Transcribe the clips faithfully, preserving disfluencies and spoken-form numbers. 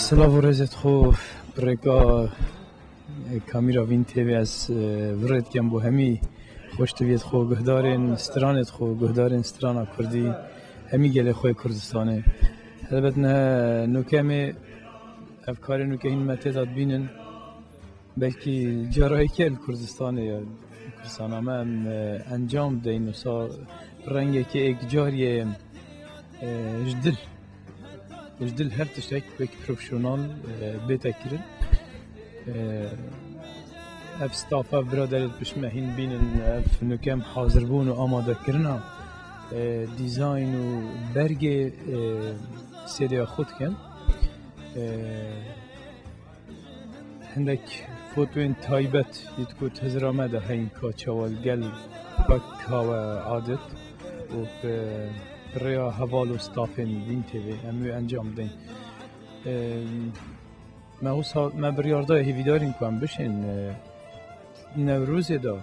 Silav û rêzê xwe bi rêka, e, kamîra Vîn T V ez, e, virêt kem bo hemî xweştiviyêt xwe, guhdarên stranêt xwe, guhdarên strana Kurdî, hemî gelê xwe yê Kurdistanê. Helbet ne nûke em ê ev karê nûke hîn me tê de dibînin. Belkî cara yekê li Kurdistanê ya, Kurdistana me em, e, encam deyn wisa rengekê êkcar yê, e, ji dil, ji dil her tiştek wekî profesyonel, e, bête kirin. E, ev staff, ev biraderê pişt me hîn bînin, ev nûke em hazirbûn û amadekirina, e, dîzayn û bergê, e, C D'ya xwe dikin. E, Hindek fotoyên taybet yê ku di hizira me de heyîn ka çawa li gel wek kawe adet û bi rêya heval û stafên Vîn T V em wê encam deyn. Em, me wisa, me biryar daye hêvîdarên ku em bişên, e, Newrozê de.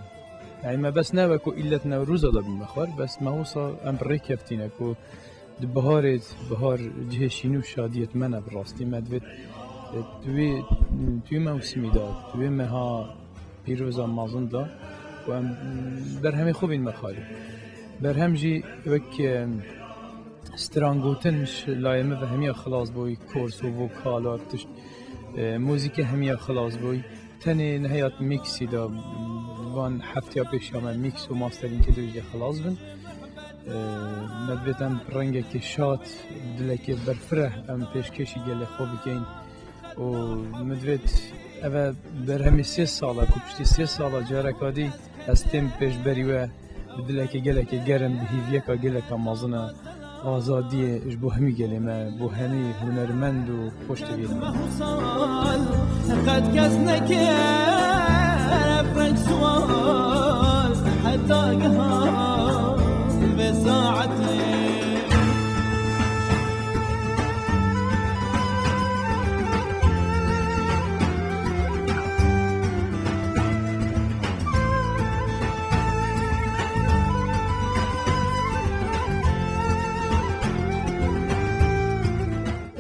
Yani me bes ne wek ku îlet Newroza de bîme xwar, bes me wisa em bi rê keftîne ku Di biharê, bihar cihê şînî û şadiyê me ne bi rastî. Me divêt, e, tu wê, tu wê mewsimî de, tu wê meha pîroza mezin de ku em berhemê xwe bînme xalê. Berhem jî wek, e, strangotin ji layê min ve hemiya xilas bûyî, kors û vokala tişt, e, muzîkê hemiya xilas bûyî. Tenê niha ya mîksî de van hefteya pêşiya me mîks û masteringê dû jî xelas bin. Ee, me divêt em rengekê şad, dilekê berfireh em pêşkêşî gelê xwe bikeyn. Û me divêt ev e berhemê sê sala ku piştî sê sala careka dî ez têm pêşberî we. Bi dilekê gelekê germ, bi hîviyeka geleka mezin e. Azadiyê ji bo hemî gelê me, bo hemî hunermend û xweşteviyên me. Qet kes nekir ev reng sual, heta gihan vê saetê.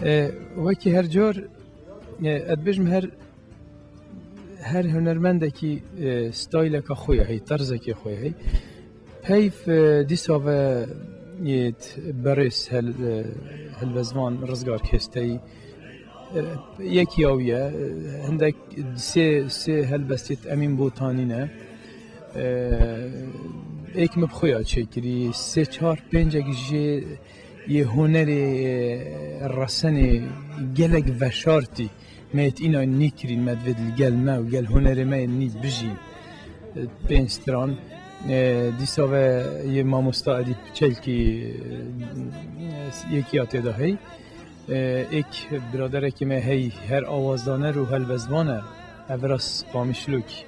E, wekî her car, e, ez dibêjim her, her hunermendekî, e, stayleka xwe ya heyî, terzekê xwe ya heyî. Peyv, e, dîsa ve yê berêz hel-, e, helbestvan Rizgar Kêsteyî, e, yekî ya wî ye, e, hindek sê, sê helbestêt Emîn Botanî ne. E, êk min bi xwe ya çêkirî, sê çar pêncek jê yê hunerê, e, resenê gelek veşartî. Me yê îna nî kirîn, me divêt li gel me û gel hunerê me yê nî bijîn. E, pênc stran, e, dîsa ve yê mamosta Edîp Çelkî, e, yekî ya tê de hey. E, êk biraderekî me hey her awazdaner û helbestvan e, Evras Qamişlokî.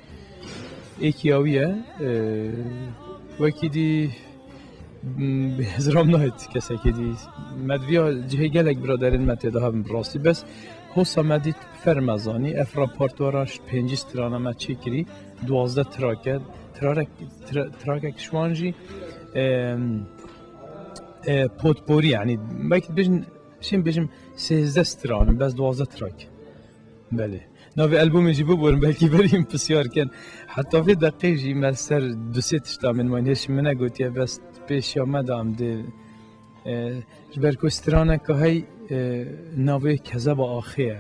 Êkî ya wî ye, e, wekî dî Hmm, bi hizram nayet kesekê dî. Me diviya cihê gelek biraderên me tê de hebin bi rastî. Bes hosa me dît ferme zanî. Ev repertuara ji pêncî strana me çêkirî. Duwazdeh trake. Trarek, tra-, trakek ji wan jî, em, e, potporî, yanî belkî dibêjin, şên bêjim sêzdeh stran in, bes duwazdeh trak. Belê. Navê albûmê jî biborin, belkî berî min pisyar kin. Heta vê deqê jî me ser du sê tişta min mayîn. Hêşî min e gotiye, bes pêşiya me de em dê, e, ji ber ku straneka hey, e, navê Kezeba Axê ye.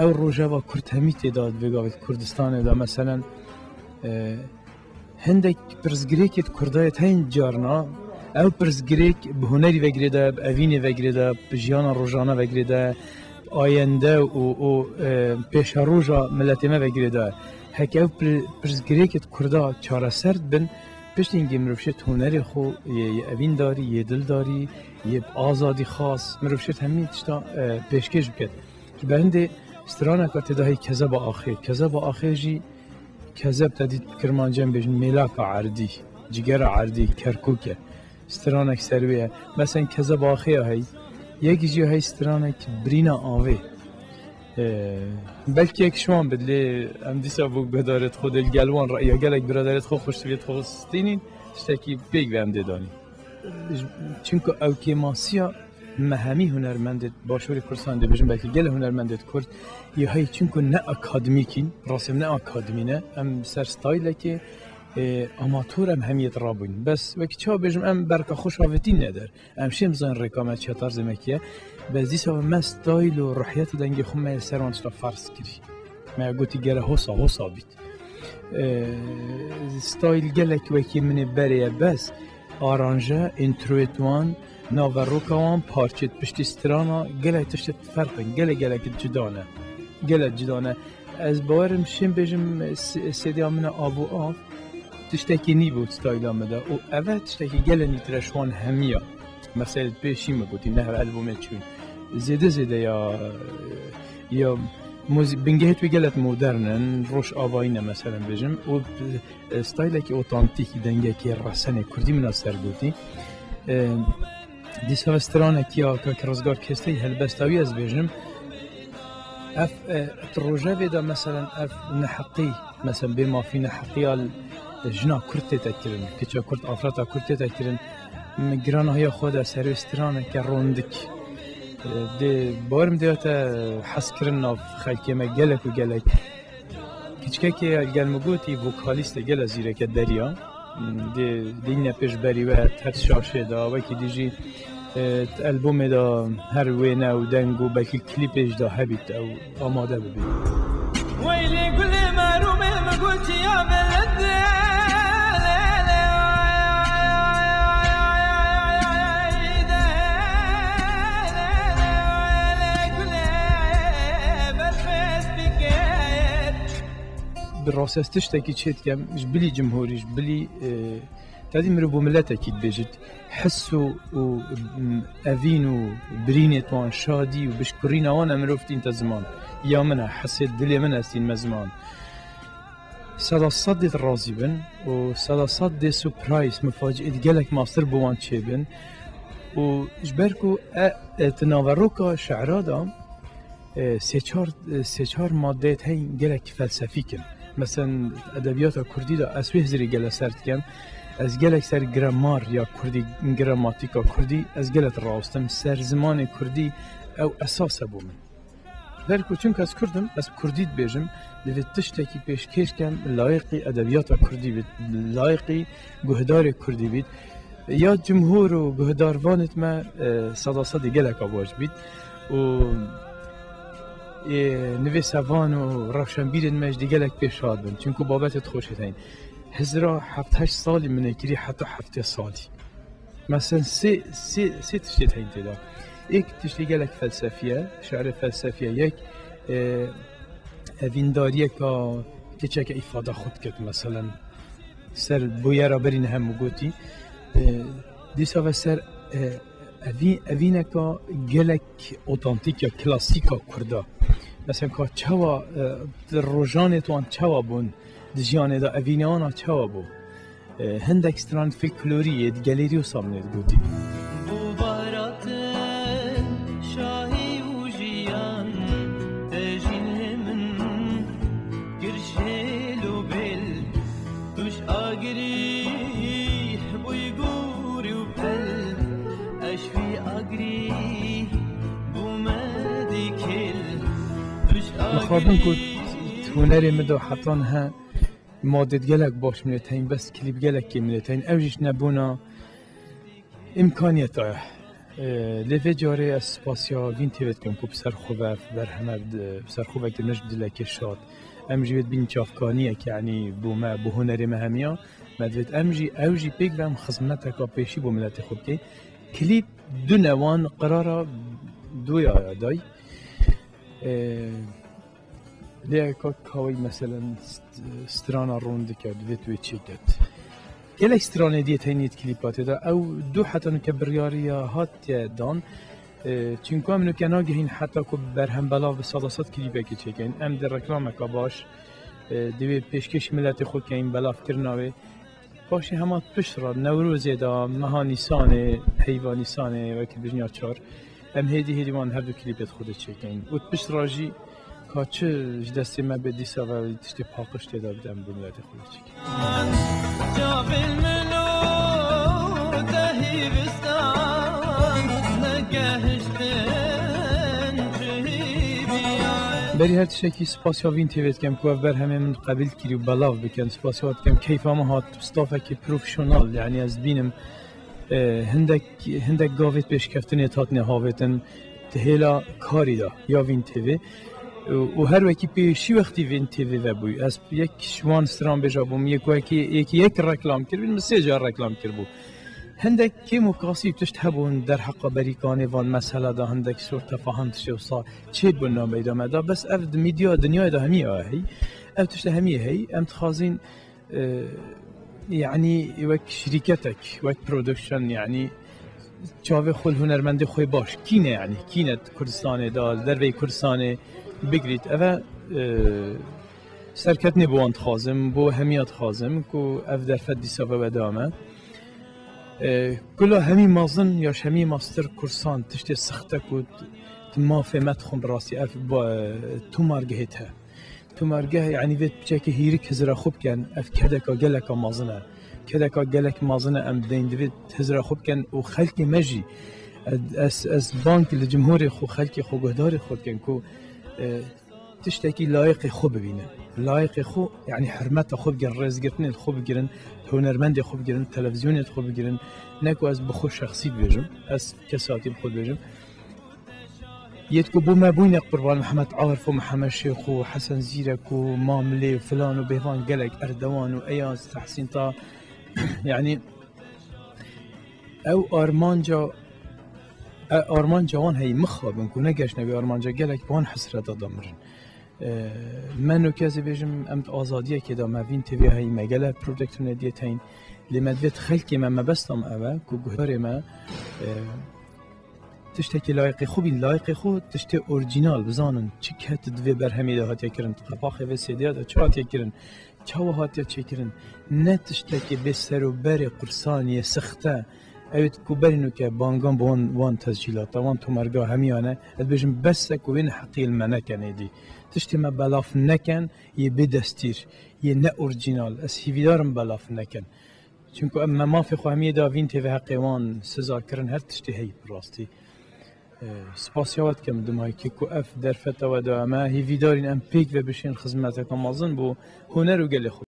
Ew rojeva Kurd hemî tê de di vê gavê Kurdistanê de, meselen, e, Hindek pirsgirêkê di Kurdayê heyîn carna, ew pirsgirêk bi hunerî ve girêdaye, bi evînê ve girêdaye, bi jiyana rojane ve girêdaye, bi ayende û, û, e, pêşeroja miletê me ve girêdaye. Heke ew pir-, pirsgirêkê di Kurda çareser dibin, piştî hingê mirov şêt hunerê xwe yê, yê evîndarî, yê dildarî, yê bi azadî xas, mirov şêt hemî tişta, e, pêşkêş biket. Ji ber hindê straneka tê de heyî Kezeba Axê. Kezeba Axê jî Kezeb te dît bi Kirmancî em bêjin mêlaka erdî, cigera erdî, Kerkûk e. Stranek ser wê ye. Mesen Kezeba Axê ya hey. Yekî jî hey stranek Birîna Avê. Ee, belkî yek ji wan bid, lê em dîsa bûk bedarê xwe dê li gel wan re, ya gelek biraderê xwe xweştiviyê xwe stînîn, tiştekî pêk ve em dê danîn. Çimku ew kêmasiya Me hemî hunermendê Başûrê Kurdistanê dibêjin, belkî gelek hunermendê Kurd yê heyî çimku ne akademîk in, rastî ne akademî ne, em ser stayilekê, e, amator em hemiyê rabûyn. Bes wekî çawa bêjim, em berka xwe şavitîn neder. Em şêm bizanîn rêka me çi ye, tarzê me kî ye. Bes dîsa me stayl û ruhiyetê dengê xwe me yê ser wan tişta ferz kirî. Me gotî gere hosa, hosa bît. E, stayl gelek wekî min ê berê ye, bes aranje, introyê wan, naveroka wan, parçê piştî strana, gelek tiştê ferq in, gelek gelek cuda ne. Gelek cuda ne. Ez bawerim şêm bêjim, s-, sêdiya min e Av û Av, tiştekî nî bû stayla min de. Û ev e tiştekî gelek nîtir e ji wan hemiya. Meselê pêşî min gotî, ne hev albûmê çûn. Zêde zêde ya, ya muzî-, bingehê wê gelek modern in, rojavayî ne, meselen bêjim. Û, e, staylekî otantîk, dengekî resenê kurdî min a ser gotî. E, dîsa stranekî ya Kak Rizgar Kesteyî helbesta wî ez bêjim. Ev, e, di rojevê de, meselen, ev neheqî, meselen, bêmafî neheqiya li jina Kurd tête kirin, kiça Kurd, afrata Kurd tête kirin, min giranahiya xwe de ser wê straneke rondik, e, dê, bawerim dê hate hezkirin nav xelkê me gelek û gelek. Kiçikekê gel min gotî vokalîst e, gelek zîreke derî ya. Dê, dê ne pêş berî we her şaşê de, wekî dî jî, e, albûmê de her wêne û deng û belkî klîpê jî de hebît, ew amade bibît. Weylê gulê merûmê min gotiya belendê. Bi rastî ez tiştekî çê dikem, ji bilî cumhurî, ji bilî, e, tedî mirov bo miletekî dibêjit, his û, û, m, evîn û birînê wan, şadî û bişkurîna wan e mirov tînte ziman. Ya min e, hisê dilê min e tînme ziman. Seda sed dê razî bin û seda sed dê surprise, mifacî gelek mastir bo wan çêbin. Û ji ber ku e, e, di naveroka şe'ra de, e, sê çar, e, sê çar madeyê heyî gelek felsefîk in. Meselen, edebiyata kurdî de ez wê hizirî gelek ser dikem. Ez gelek ser gramar ya kurdî, gramatîka kurdî, ez gelek rawestim. Ser zimanê kurdî ew esas e bo min. Ji ber ku çimkî ez kurd im, ez kurdî dibêjim, divê tiştekî pêşkêş kem, layiqî edebiyata kurdî bit, layiqî guhdarê kurdî bît. Ya cumhur û guhdarvanêt me, e, seda sedî geleka baş bît û, e, nivîsevan û rewşenbîrên me jî dê gelek pêşhat bin. Çimkî babetêt xweşêt heyîn. Hizira heft heşt salî min ê kirî heta heftê salî. Meselen sê, sê, sê tiştê heyîn tê de. Êk tiştê gelek felsefî ye, şi'rê felsefî ye. Yek, e, evîndariyeka keçeke îfada xwe diket, meselen. Ser bûyera berî ne hemû gotî. E, dîsa ve ser, e, evî-, evîneka gelek otantîk ya klasîka kurda. Mesela ka çawa, e, di rojanê wan çawa bûn, di jiyanê de evînê wan çawa bû. E, hindek stran folklorî yê di gelêrî û samnê digotî. Bû baratin şahî û jiyan, te jî lê min kir şêl û bêl. Tu ji agirî bûyî gûrî û pel, ez ji vî agirî bûme dîkêl. Tu ji Mixabin ku agirî hunerê min de heta niha madêt gelek baş min ê teyn, bes klîp gelek kêm min ê teyn. Ew jî ji nebûna îmkaniyeta ye. E, lê vê carê ez spasiya vîn têvê dikim ku bi ser xwe ve berheme, bi ser xwe vekirine ji dilekê şad. Em jî wê dibînin çavkaniyek, yanî bo me, bo hunerê me hemiya, me divêt em jî, ew jî pêk ve em xizmeteka pêşî bo miletê xwe bikey. Klîp du newan qirara duya ya day. E, Lê ka kawey, meselen, st-, strana rûn dike, divêt wê çêket. Gelek stranê diyê teynî di klîpa tê de. Ew du heta nuke biryariya hatiye dan. E, çimkî em nuke nagihîn heta ku berhem belav bi sada sed klîpekê çêkeyn. Em di reklameka baş, e, divê pêşkêşî miletê xwe keyn, belav kirina wê. Paşê hema pişt re Newrozê de, meha Nîsanê, heyva Nîsanê, wekî bijniya çar, em hêdî hêdî wan her du klîpê di xwe de çêkeyn. Û pişt re jî ka çi ji destê me bê dîsa ve tiştê paqij tê de bide em bo miletê xwe de çêkeyn. Çavên min û te hîvistan, ne geh Her tiştekî spasiya Vîn T V dikem ku ev berhemê min qebîl kirî û belav bikin. Spasiya dikem keyfa min hat, stafekî profesyonel, yanî ez dibînim, e, hindek, hindek gavê pêşkeftinê hatine havêtin di hêla karî de ya Vîn T V. Û, û her wekî pêşî wextî Vîn T V vebûy. Ez yek ji wan stranbêja bûm, yek wekî, yekî yek reklam kiribîn, min sê car reklam kiribû. Hindek kêm û kasî tişt hebûn derheqa berîkanê van mesela de, hindek sor tefaham tiştê wisa çêbûn navbeyda me de. Bes ev di medya dinyayê de hemî ya hey. Ev tişt hemî hey. Em dixwazîn, e, yanî wek şirîketek, wek production, yanî çavê xwe li hunermendê xwe baş. Kî ne yanî? Kî ne Kurdistanê de, li derveyî Kurdistanê bigirît? Eve, e, serketinê bo wan dixwazim, bo hemiya dixwazim ku ev derfet dîsa ve weda me. E, kula hemî mazin ya ji hemî mastir kursan tiştê sixte ku tu mafê me dixwin bi rastî ev ba, tomargehê te. Tomargeh, yanî vê piçekê hîrik hizira xwe bikin, ev kedeka geleka mazin e. Kedeka gelek mazin e, em deyn divê hizira xwe bikin û xelkê me jî, ez, ez bang li cumhurê xwe, xelkê xwe, guhdarê xwe dikin ku, e, tiştekî layiqê xwe bibînin. Layiqê xwe, yanî hurmeta xwe bigirin, rêzgirtinê li xwe bigirin, hunermendê xwe bigirin, televîzyonê xwe bigirin. Ne ku ez bi xwe şexsî dibêjim, ez kesatî bi xwe dibêjim. Yêt ku bo me bûyne qurban Mihemed Arif û Mihemed Şêx û Hesen Zîrek û Mamlê û filan û bêvan gelek Erdewan û Eyaz, Tehsîn Ta, yanî ew armanca, e, armanca wan hey mixabin ku negeşne vê armanca, gelek bi wan hesreta de mirin. E, me nûke ez ê bêjim, em di azadiyekê de me Vîn T V hey, me gelek produktûnê diyê teyn. Lê me divêt xelkê me, mebesta me ev e ku guhdarê me, e, tiştekî layiqê xwe bîn, layiqê xwe tiştê orîjînal bizanin, çi ket di vê berhemê de hatiye kirin, di qepaxê vê C D'ya de çi hatiye kirin, çawa hatiye çêkirin, ne tiştekî bê ser û berê qursan yê sixte. Ew ê ku berî nûke bangan bi wan, wan tescîlata, wan tomarga hemiyane, ez dibêjim bes e ku wê neheqiyê li me neken êdî. Tiştê me belav neken, yê bê destîr, yê ne orîjînal. Ez hîvîdar im belav neken. Çimku em me mafê xwe hemiyê da Vîn T V heqê wan siza kirin, her tiştê heyî bi rastî. E, spasiya we dikim dimayî ku ev derfeta we da me hîvîdarîn em pêk ve bişên xizmeteka mezin bo huner û gelê xwe.